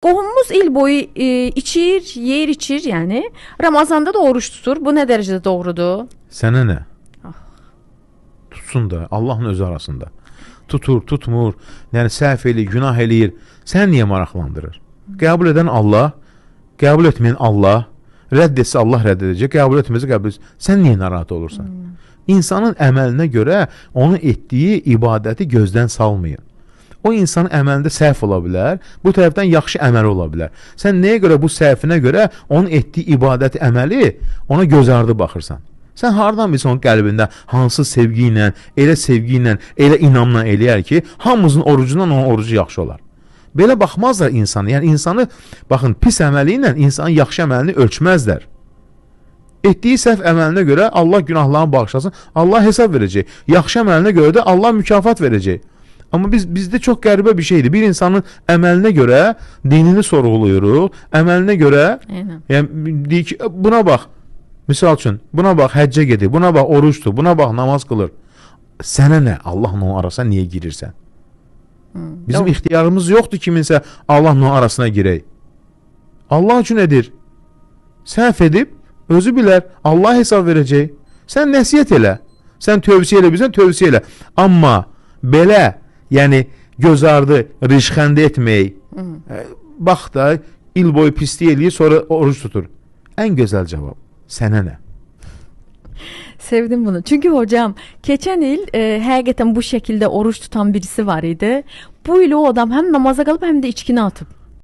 Qohumumuz il boyu içir, yeyir, içir, yəni Ramazanda da oruç tutur. Bu nə dərəcədə doğrudur? Sənə nə? Ah. Tutsun da, Allahın özü arasında. Tutur, tutmur, yəni səhv eləyir, günah eləyir. Sən niyə maraqlandırır? Qəbul edən Allah, qəbul etməyən Allah, rədd etsə Allah rədd edəcək, qəbul etməsə qəbul edəcək. Sən niyə narahat olursan? İnsanın əməlinə görə onun etdiyi ibadəti gözdən salmayın. O insanın əməlində səhv ola bilər, bu tərəfdən yaxşı əməli ola bilər. Sən nəyə görə bu səhvinə görə onun etdiyi ibadəti, əməli ona göz ardı baxırsan? Sən hardan bilirsən onun qəlbində hansı sevgi ilə, elə sevgi ilə, elə inamla eləyər ki, hamımızın orucundan onun orucu yaxşı olar. Belə baxmazlar insanı. Yəni insanı, baxın, pis əməli ilə insanın yaxşı əməlini ölçməzlər. Etdiyi səhv əməlinə görə Allah günahlarını bağışlasın, Allah hesab verəcək. Yaxşı əməlinə görə də Allah mükafat verəcək. Amma bizdə çox qəribə bir şeydir. Bir insanın əməlinə görə dinini sorğuluyuruq, əməlinə görə, yəni deyir ki, buna bax, misal üçün, buna bax həccə gedir, buna bax orucdur, buna bax namaz qılır. Sənə nə? Allahla onun arasına niyə girirsən? Bizim ixtiyarımız yoxdur kiminsə Allahla onun arasına girək. Allah üçün edir. Səhv edib, özü bilər, Allah hesab verəcək. Sən nəsihət elə, sən tövsiyə elə bilsən, tövsiyə elə. Amma belə, yəni gözardı, rişxəndə etmək, bax da il boyu pislik eləyir, sonra oruc tutur. Ən gözəl cavab, sənə nə? Sevdim bunu. Çünki hocam, keçən il həqiqətən bu şəkildə oruç tutan birisi var idi. Bu il o adam həm namaza qalıb, həm də içkini atıb.